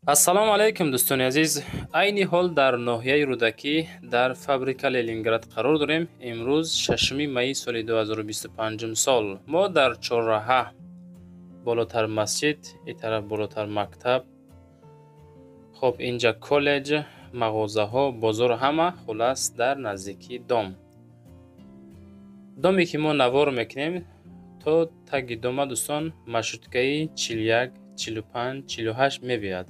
Ассалому алайкум, дӯстони азиз. Айни ҳол дар ноҳияи Рӯдакӣ, дар фабрика Ленинград қарор дорем. Имрӯз 6 майи соли 2025 сол. Мо дар чорраҳа, болотар масҷид, ин тараф болотар мактаб, хоб, инҷа коллеҷ, мағозаҳо, бозор, ҳама. Хулас, дар наздикии дом. Доме ки мо навор мекунем, то таги дома, дӯстон, маршруткаи 41, 45, 48 мебиёяд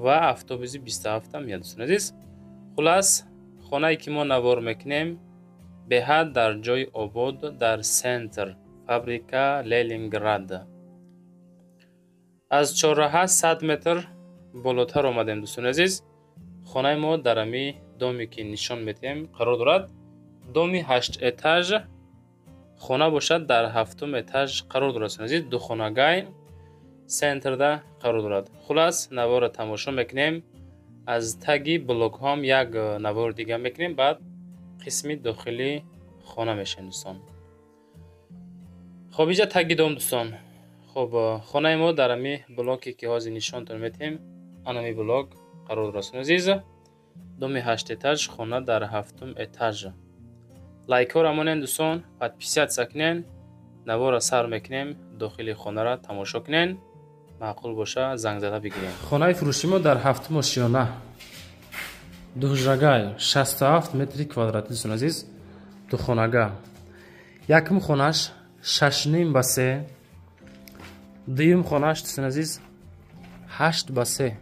ва автобуси 27 меяд, дӯстони азиз. Хулас, хонае ки мо навор мекунем, беҳад дар ҷои обод, дар центр, фабрика Ленинград. Аз чорраҳа 100 метр болотар омадем, дӯстони азиз. Хонаи мо дар ами доме ки нишон медиҳем қарор дорад. Доми ҳашт этаж, хона бошад, дар ҳафтум этаж қарор дорад, дӯстони азиз. Духонагай, центрда қарор дорад. Хулас, наворро тамошо мекунем. Аз таги блокҳоам як навори дига мекунем, баъд қисми дохилии хона мешавем, дӯстон. Хоб, иҷа таги дом, дӯстон. Хоб, хонаи мо дар ами блоке ки ҳозир нишонтон медиҳем, анами блок қарор дорад, дӯстони азиз. Доми ҳашт этаж, хона дар ҳафтум этаж. Лайкҳоро монен, дӯстон, подписаться кунен. Наворро сар мекунем, дохили хонаро тамошо кунен, маъқул боша, занг зада бигирем. Хонаи фурӯши мо дар ҳафтум ошиёна, дуҳуҷрагай, 67 метри квадратӣ, дӯстони азиз, духонага. Якум хонаш 6,5 ба 3, дуюм хонаш, дӯстони азиз, 8 ба 3.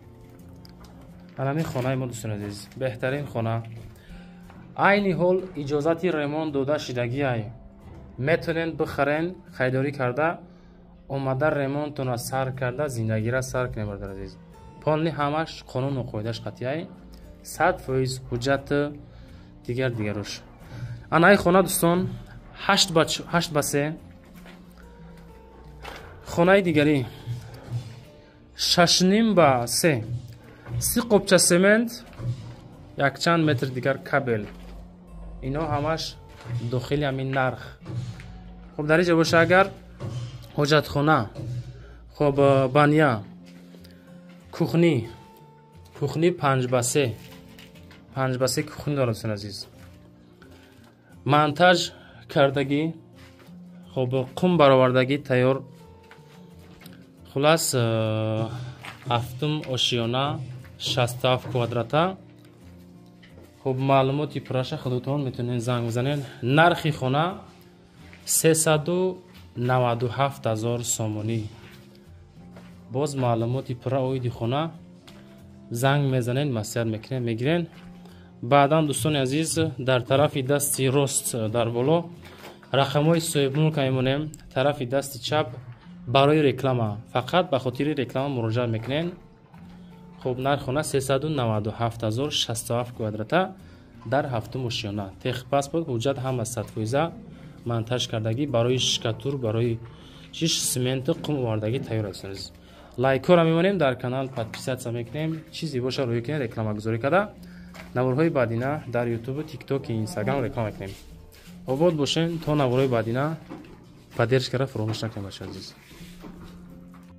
Анами хонаи мо, дӯстони азиз, беҳтарин хона. Айни ҳол иҷозати ремонт дода шидагиай. Метавонен бихарен, харидорӣ карда, омада, ремонтона сар карда, зиндагиро сар кунем, бародари азиз. Полный ҳамаш қонуну қоидаш қатъияй, 100% ҳуҷҷати дигар дигарош. Анаи хона, дӯстон, 8 ба 3. Хонаи дигарӣ 6,5 ба 3, 30 қопча семент, якчанд метр дигар кабел, ино ҳамаш дохили ҳамин нарх. Хоб, дар инҷа боша агар ҳоҷатхона, хоб, баня, кухни. Кухни 5 ба 3, 5 ба 3 кухни дорад, дӯстони азиз, монтаж кардагӣ, хоб, қум баровардагӣ тайёр. Хулас, ҳафтум ошиёна, 67 квадрата. Хуб, маълумоти пурраша худотон метавонед занг бизанед. Нархи хона 397 000 сомонӣ. Боз маълумоти пурра оиди хона занг мезанед, маслиҳат мекунед, мегирен. Баъдан, дӯстони азиз, дар тарафи дасти рост дар боло рақамҳои соҳибмулка мемонем, тарафи дасти чап барои реклама, фақат ба хотири реклама муроҷиат мекунед. Хуб, нархи хона 397 000, 67 квадрата, дар ҳафтум ошиёна, техпаспорт, ҳуҷҷат ҳама 100%, монтаж кардагӣ, барои штукатур, барои чиш, сементу қум овардагӣ тайёр аст. Лайкҳоро мемонем, дар канал подписаться мекунем, чизе боша рӯй кунем, рекламагузорӣ карда, наворҳои баъдина дар Ютубу, Тиктоки, Инстаграм реклама мекунем. Обод бошен то наворҳои баъдина. Поддержкара фуромӯш накунем, бача азиз.